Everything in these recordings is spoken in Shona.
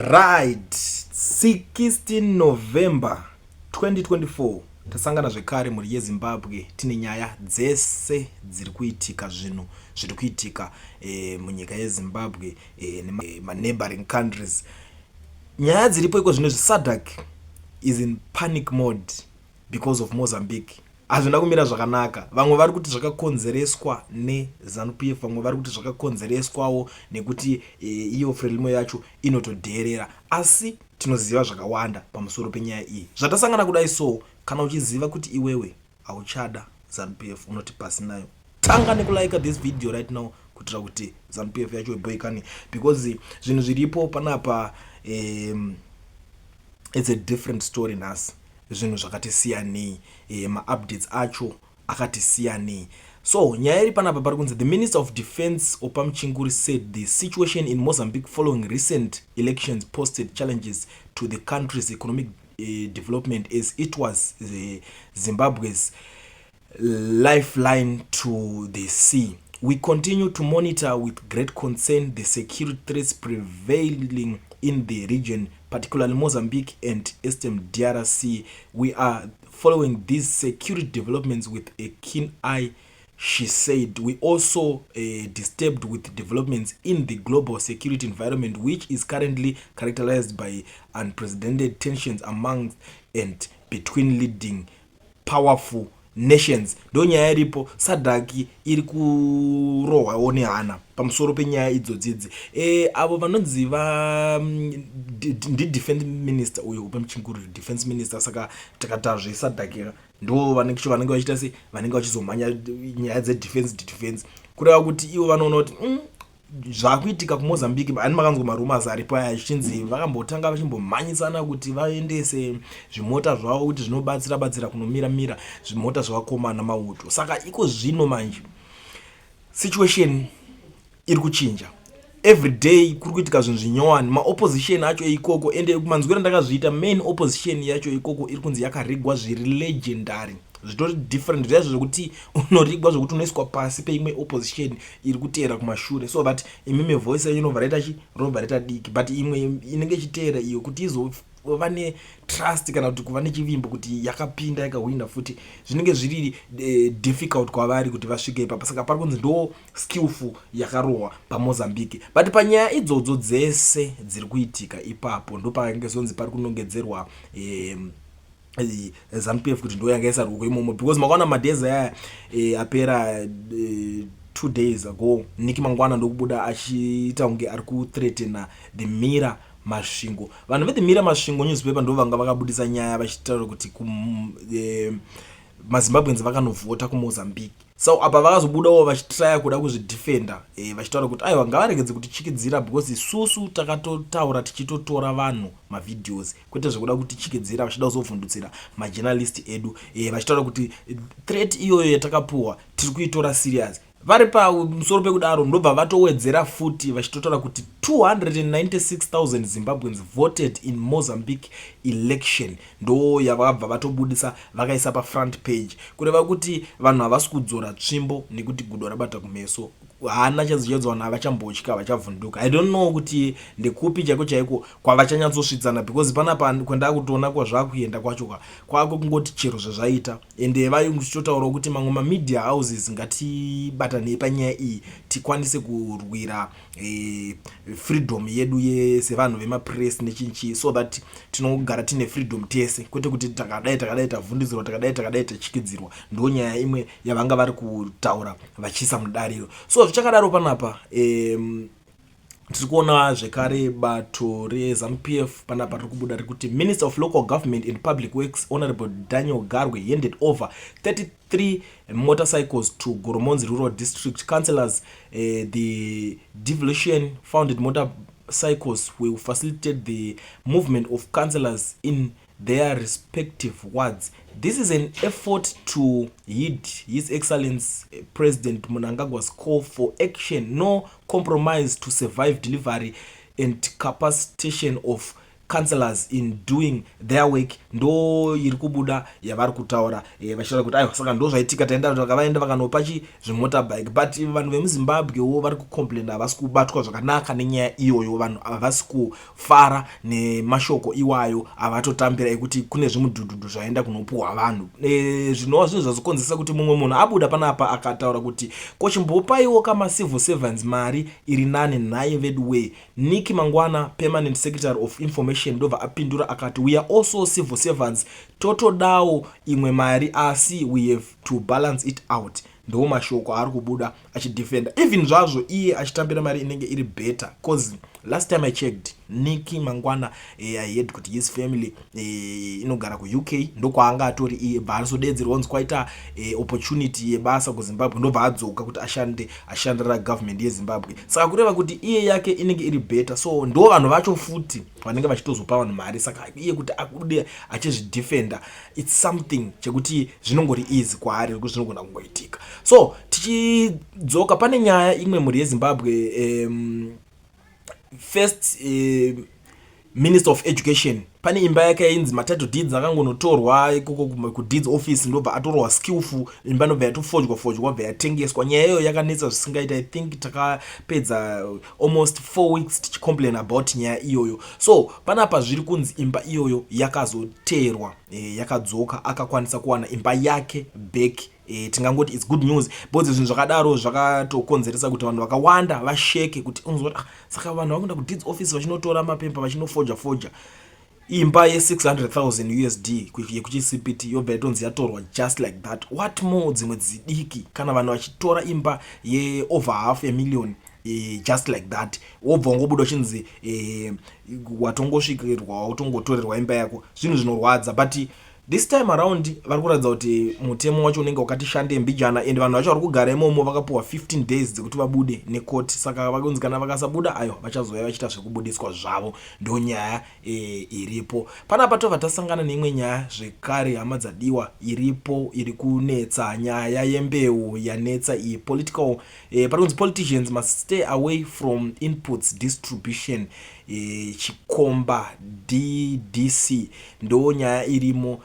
Right, 16 November 2024, tasangana zvekare, mhuri yeZimbabwe. Tine nyaya dzese dziri kuitika, zvinhu zviri kuitika munyika yeZimbabwe nemaneighboring countries. Nyaya dziripo iko zvino, SADC is in panic mode because of Mozambique. Hazvina kumira zvakanaka. Vamwe vari kuti zvakakonzereswa neZANU PF, vamwe vari kuti zvakakonzereswawo nekuti iyo Frelimo yacho inotodheerera, asi tinoziva zvakawanda pamusoro penyaya iyi. Zvatasangana kudai, so kana uchiziva kuti iwewe hauchada ZANU PF, unoti pasi nayo, tanga nekulike this video right now kuitira kuti ZANU PF yacho iboikane, because zvinhu zviripo panapa, it's a different story. Nhasi zvinhu zvakati siyanei, maupdates acho akati siyanei. So nyaya iri panapa, pari kunzi the Minister of Defence, Oppah Muchinguri, said the situation in Mozambique following recent elections posted challenges to the country's economic development, as it was Zimbabwe's lifeline to the sea. "We continue to monitor with great concern the security threats prevailing in the region, particularly Mozambique and eastern DRC. We are following these security developments with a keen eye," she said. "We also disturbed with developments in the global security environment, which is currently characterized by unprecedented tensions among and between leading powerful nations." Ndo nyaya iripo. SADC iri kurohwawo nehana pamusoro penyaya idzodzidzi. Avo vanonzi va ndidefense minister uyo, Oppah Muchinguri, defense minister. Saka takata zveSADC, ndo vanenge vachiita se vanenge vachizomhanya nyaya dzedefense, defense, kureva kuti ivo vanoona kuti zvakuitika kuMozambique. Ani makanzwa marumours aripo aya zvichinzi vakambotanga vachimbomhanyisana kuti vaendese zvimota zvavo kuti zvinobatsira batsira kunomira mira zvimota zvavakomana mauto. Saka iko zvino manje situation iri kuchinja every day, kuri kuitika zvinhu zvinyowani. Maopposition acho ikoko, ende manzwiro andakazviita, main opposition yacho ikoko iri kunzi yakarigwa zviri legendary, zvitori different zvaizvo, zvekuti unorigwa zvokuti unoiswa pasi peimwe opposition iri kuteera kumashure, so that imimi voice yacho inobva raita chi rinobva raita diki, but imwe inenge ichiteera iyo kuti izova netrust kana kuti kuva nechivimbo kuti yakapinda, yakahwina futi, zvinenge zviri difficult kwavari kuti vasvike ipapa. Saka pari kunzi ndo skillful yakarohwa paMozambique. But panyaya idzodzo dzese dziri kuitika ipapo, ndo pakange zonzi pari kunongedzerwa ZANU PF kuti ndo yanga isa ruoko imomo, because makaona madays aya apera, 2 days ago, Nick Mangwana ndokubuda achiita kunge ari kuthreatena The Mirror Masvingo. Vanhu veThe Mirror Masvingo newspaper ndo vanga vakabudisa nyaya vachitaura kuti maZimbabweans vakanovhota kuMozambique. So apa vakazobudawo vachitraya kuda kuzvidefenda, vachitaura kuti aiwa, ngavaregedze kutichikidzira, because isusu takatotaura tichitotora vanhu mavideos, kwete zvekuda kutichikidzira vachida kuzovhundutsira majournalist edu, vachitaura kuti threat iyoyo yatakapuhwa tiri kuitora serious. Vari pamusoro pekudaro, ndobva vatowedzera futi vachitotaura kuti 296,000 Zimbabweans voted in Mozambique election. Ndo yavabva vatobudisa vakaisa pafront page, kureva kuti vanhu havasi kudzora tsvimbo nekuti gudo rabata kumeso. Hana chadzo, vanhu havachambotya, vachavhunduka. I don't know kuti ndekupi chaiko chaiko kwavachanyatsosvitsana, because panapa kwandaa kutoona kwazvakuenda kwacho ka kwako kungoti chero zvazvaita. Ende vaitotaurawo kuti mamwe mamedia houses ngatibatanei panyaya iyi, tikwanise kurwira freedom yedu sevanhu vemapress nechinchi, so that tinogara tine freedom tese, kwete kuti takadai takadai tavhundudzirwa, takadai takadai tachikidzirwa. Ndo nyaya imwe yavanga vari kutaura vachiisa mudariro. So zvichakadaro, panapa tiri kuona zvekare bato reZANU PF panapa riri kubuda rikuti Minister of Local Government and Public Works, Honorable Daniel Garwe, handed over 33 motorcycles to Goromonzi Rural District councillors. The devolution funded motorcycles will facilitate the movement of councillors in their respective wards. This is an effort to heed His Excellence President Mnangagwa's call for action, no compromise, to service delivery and capacitation of councillors in doing their work. Ndo iri kubuda yavari kutaura, vachitaura kuti aiwa, saka ndo zvaitika. Taenda, vakavaenda vakanopa chi zvimotorbike, but vanhu vemuZimbabwewo vari kucomplaina, havasi kubatwa zvakanaka nenyaya iyoyo. Vanhu havasi kufara nemashoko iwayo avatotambira ekuti kune zvimudhudhudhu zvaenda kunopuhwa vanhu, zvinova zvinhu zvazokonzeresa kuti mumwe munhu abuda panapa akataura kuti kochimbopaiwo kamacivil servants mari iri nani nhai vedu wee. Nick Mangwana, permanent secretary of information, ndobva apindura akati, "We are also civil servants, totodawo imwe mari, asi we have to balance it out." Ndo mashoko aari kubuda achidefenda, even zvazvo iye achitambira mari inenge iri better, cause last time I checked, Nick Mangwana, I heard kuti his family inogara kuUK, ndokwaanga atori iye. Bva azodedzerwa kunzi kwaita opportunity yebasa kuZimbabwe, ndobva adzoka kuti ashande, ashandira government yeZimbabwe. Saka kureva kuti iye yake inenge iri better, so ndo vanhu vacho futi vanenge vachitozopa vanhu mari. Saka iye kuti abude achizvidefenda, it's something chekuti zvinongori easy kwaari, rekuti zvinogona kungoitika. So tichidzoka pane nyaya imwe, mhuri yeZimbabwe, first minister of education, pane imba yake yainzi matitle deeds akangonotorwa ikoko kudeeds office, ndobva atorwa skillful, imba ndobva yatofojwa fojwa, bva yatengeswa. Nyaya iyoyo yakanetsa zvisingaiti. I think takapedza almost 4 weeks tichicomplain about nyaya iyoyo. So panapa zviri kunzi imba iyoyo yakazoteerwa, yakadzoka, akakwanisa kuwana imba yake back. Tingangoti it's good news, because zvinhu zvakadaro zvakatokonzeresa kuti vanhu vakawanda vasheke kuti unzwa kuti, ah, saka vanhu vakuenda kudeeds office vachinotora mapepa, vachinofoja foja imba ye600 000 USD yekuChisipiti, yobva yatonzi yatorwa just like that. What more dzimwe dzidiki, kana vanhu vachitora imba yeover half a million just like that, wobva wangobuda uchinzi watongosvikirwa, watongotorerwa imba yako, zvinhu zvinorwadza. But this time around vari kuratidza kuti mutemo wacho unenge wakati shande mbijana, and vanhu vacho vari kugara imomo vakapiwa 15 days dzekuti vabude nekoti. Saka vakunzi kana vakasabuda, ayo vachazouya vachiita zvekubudiswa zvavo. Ndo nyaya iripo panapa. Tobva tasangana neimwe nyaya zvekare, hama dzadiwa, iripo iri kunetsa, nyaya yembeu yanetsa iyi. Political, pari kunzi politicians must stay away from inputs distribution, Chikomba DDC. Ndo nyaya irimo.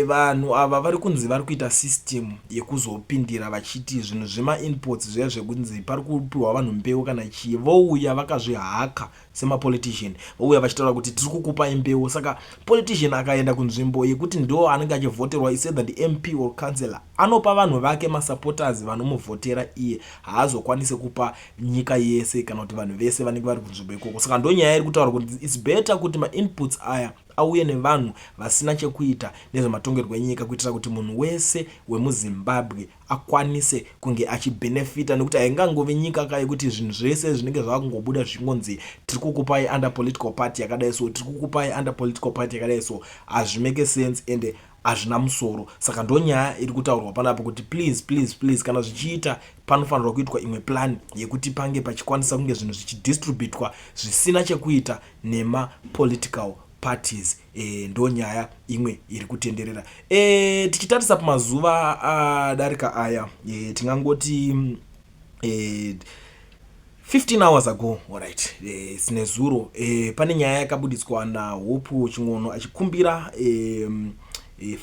Vanhu ava vari kunzi vari kuita system yekuzopindira vachiti zvinhu zvemainputs zviya zvekunzi pari kupiwa vanhu mbeu kana chii, vouya vakazvihaka semapolitician, vouya vachitaura kuti tiri kukupai mbeu. Saka politician akaenda kunzvimbo yekuti ndo anenge achivhoterwa, is either the MP or councillor, anopa vanhu vake, masupporters vanomuvhotera iye. Haazokwanisi kupa nyika yese kana kuti vanhu vese vanenge vari kunzvimbo ikoko. Saka ndo nyaya iri kutaura kuti it's better kuti mainputs aya auye nevanhu vasina chekuita nezvematongerwo enyika, kuitira kuti munhu wese wemuZimbabwe akwanise kunge achibhenefita, nekuti haingangove nyika ka yekuti zvinhu zvese zvinenge zvava kungobuda zvichingonzi tiri kukupai under political party yakadai, so tiri kukupai under political party yakadai, so hazvimake sense and hazvina musoro. Saka ndo nyaya iri kutaurwa panapo kuti please, please, please, kana zvichiita, panofanirwa kuitwa imwe plan yekuti pange pachikwanisa kunge zvinhu zvichidistributwa zvisina chekuita nemapolitical parties. Ndo nyaya imwe iri kutenderera. Tichitarisa pamazuva adarika aya, tingangoti 15 hours ago, alright, sinezuro, pane nyaya yakabuditswa naHope Chin'ono achikumbira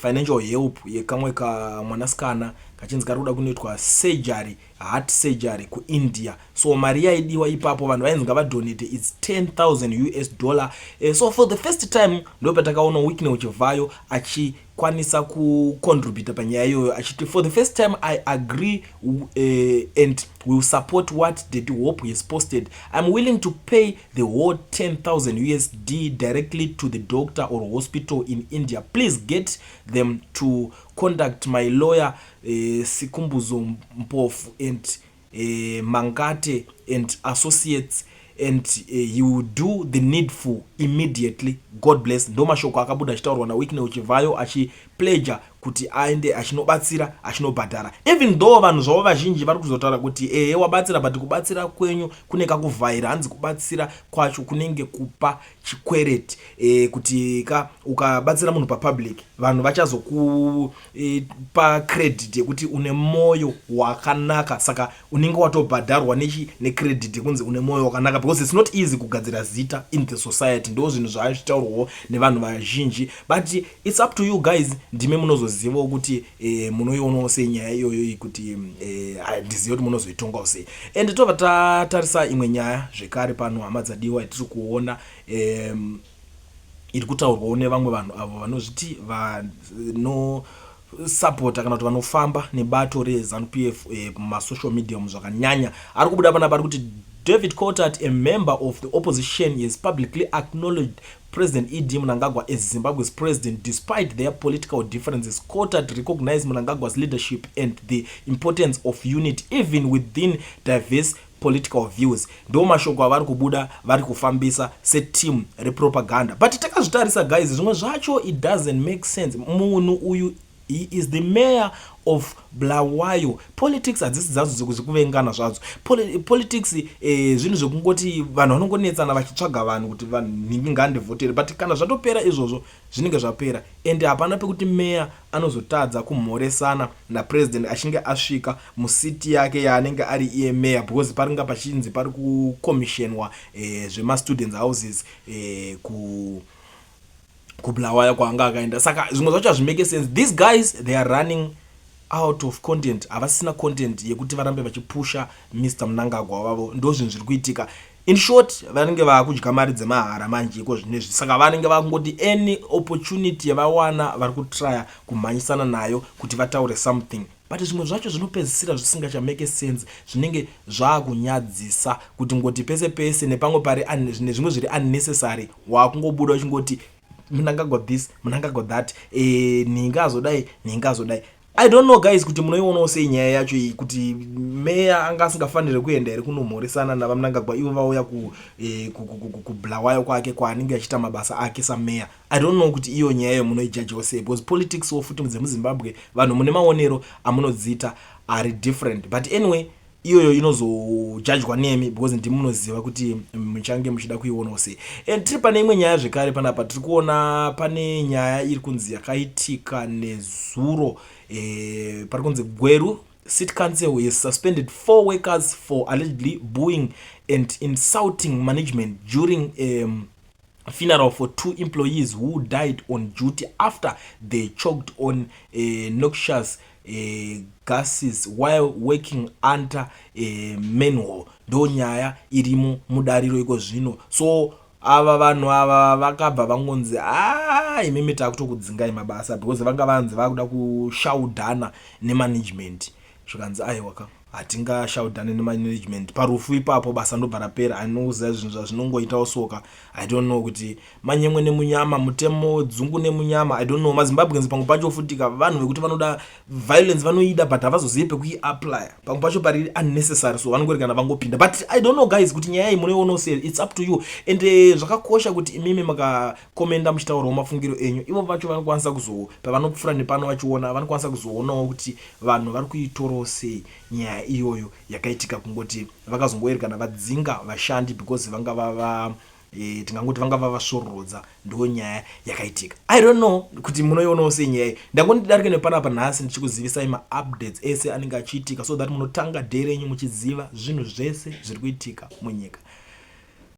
financial help yekamwe kamwanasikana kachinzi kari kuda kunoitwa surgery, heart surgery kuIndia. So mari yaidiwa ipapo, vanhu vainzi ngavadonate, it's 10,000 US dollar. So for the first time ndo patakaona Wicknell Chivayo achikwanisa kucontributa panyaya iyoyo, achiti, "For the first time I agree and will support what Daddy Hope has posted. I'm willing to pay the whole 10,000 USD directly to the doctor or hospital in India. Please get them to contact my lawyer, Sikhumbuzo Mpofu and Mangate and Associates, and he will do the needful immediately. God bless." Ndo mashoko akabuda achitaurwa naWicknell Chivayo, achipledger kuti aende achinobatsira, achinobhadhara, even though vanhu zvavo vazhinji vari kuzotaura kuti ehe, wabatsira, but kubatsira kwenyu kune kakuvhaira. Hanzi kubatsira kwacho kunenge kupa chikwereti, kuti ka ukabatsira munhu papublic, vanhu vachazokupa credit yekuti une mwoyo wakanaka. Saka unenge watobhadharwa necredit yekunzi une mwoyo wakanaka, because it's not easy kugadzira zita in the society. Ndo zvinhu zvaachitaurwa. kutorwawo nevanhu vazhinji. But it's up to you guys, ndime munozozivawo kuti munoionawo sei nyaya iyoyo, kuti handizivi kuti munozoitongawo sei. And tobva tatarisa imwe nyaya zvekare pano, hama dzadiwa, yatiri kuona iri kutaurwawo nevamwe vanhu avo vanozviti vanosapota kana kuti vanofamba nebato reZANU PF mumasocial media zvakanyanya. Ari kubuda panapa ari kuti David Coltart, a member of the opposition, has publicly acknowledged President ED Mnangagwa as Zimbabwe's president despite their political differences. Coltart recognized Mnangagwa's leadership and the importance of unity even within diverse political views. Ndo mashoko avari kubuda vari kufambisa seteam repropaganda. But takazvitarisa guys, zvimwe zvacho it doesn't make sense. Munhu uyu, he is the mayor of Bulawayo. Politics hadzisi dzadzo zvekuvengana zvadzo. Politics zvinhu zvekungoti vanhu vanongonetsana vachitsvaga vanhu kuti nhingi ngandivhotere, but kana zvatopera izvozvo, zvinenge zvapera. And hapana pekuti meya anozotadza kumhoresana napresident achinge asvika mucity yake yaanenge ari iye meya, because paringa pachinzi pari kucommissionwa zvemastudents houses kuBulawayo kwaanga akaenda. Saka zvimwe zvacho hazvimake sense. These guys, they are running out of content. Havasina content yekuti varambe vachipusha Mr Mnangagwa vavo. Ndo zvinhu zviri kuitika. In short, vanenge vaakudya mari dzemahara manje iko zvinezvi. Saka vanenge vakungoti any opportunity yavawana, vari kutrya kumhanyisana nayo kuti vataure something, but zvimwe zvacho zvinopedzisira zvisingachamake sense. Zvinenge zvaakunyadzisa kuti ngoti pese pese nepamwe pari nezvimwe zviri unnecessary, waakungobuda uchingoti Mnangagwa this, Mnangagwa that, nhingi azodai, nhingi azodai. I don't know guys, kuti munoionawo sei nyaya yacho iyi, kuti meya anga asingafaniri kuenda here kunomhoresana navaMnangagwa, ivo vauya kuBulawayo kwake kwaanenge achiita mabasa ake sameya? I don't know kuti iyo nyaya iyo munoijudgewo sei, because politics wo futi dzemuZimbabwe, vanhu mune maonero amunodziita ari different. But anyway, iyoyo inozojudgwa nemi, because ndimi munoziva kuti muchange muchida kuionawo sei. And tiri pane imwe nyaya zvekare panapa, tiri kuona pane nyaya iri kunzi yakaitika nezuro. Pari kunzi Gweru City Council has suspended four workers for allegedly booing and insulting management during funeral for two employees who died on duty after they choked on noxious gases while working under a manhole. Ndo nyaya irimo mudariro iko zvino. So ava vanhu ava vakabva vangonzi, "A, imimi taakutokudzingai mabasa," because vanga vanzi vakuda kushaudhana nemanagement. Zvikanzi, "Aiwaka, hatingashaudhane nemanagement parufu ipapo, basa ndobva rapera." Anoziva zvinhu zvazvinongoitawo soka. I don't know kuti manyemwe nemunyama, mutemo dzungu nemunyama, I don't know. MaZimbabweans pamwe pacho futika vanhu vekuti vanoda violence, vanoida, but havazozivi pekuiapplya. Pamwe pacho pari unnecessary, so vanongori kana vangopinda. But I don't know guys, kuti nyaya iyi munoionawo sei. It's up to you. And zvakakosha kuti imimi makakomenda muchitaurawo mafungiro enyu. Ivo vacho vanokwanisa kuzo pavanopfuura nepano vachiona, vanokwanisa kuzoonawo kuti vanhu vari kuitorawo sei nyaya iyoyo yakaitika, kungoti vakazongoerekana vadzinga vashandi because vanga vava tingangoti vanga vavasvororodza. Ndo nyaya yakaitika. I don't know kuti munoionawo sei nyaya iyi. Ndangondidarike nepanapa nhasi ndichikuzivisai maupdates ese anenge achiitika, so that munotanga day renyu muchiziva zvinhu zvese zviri kuitika munyika.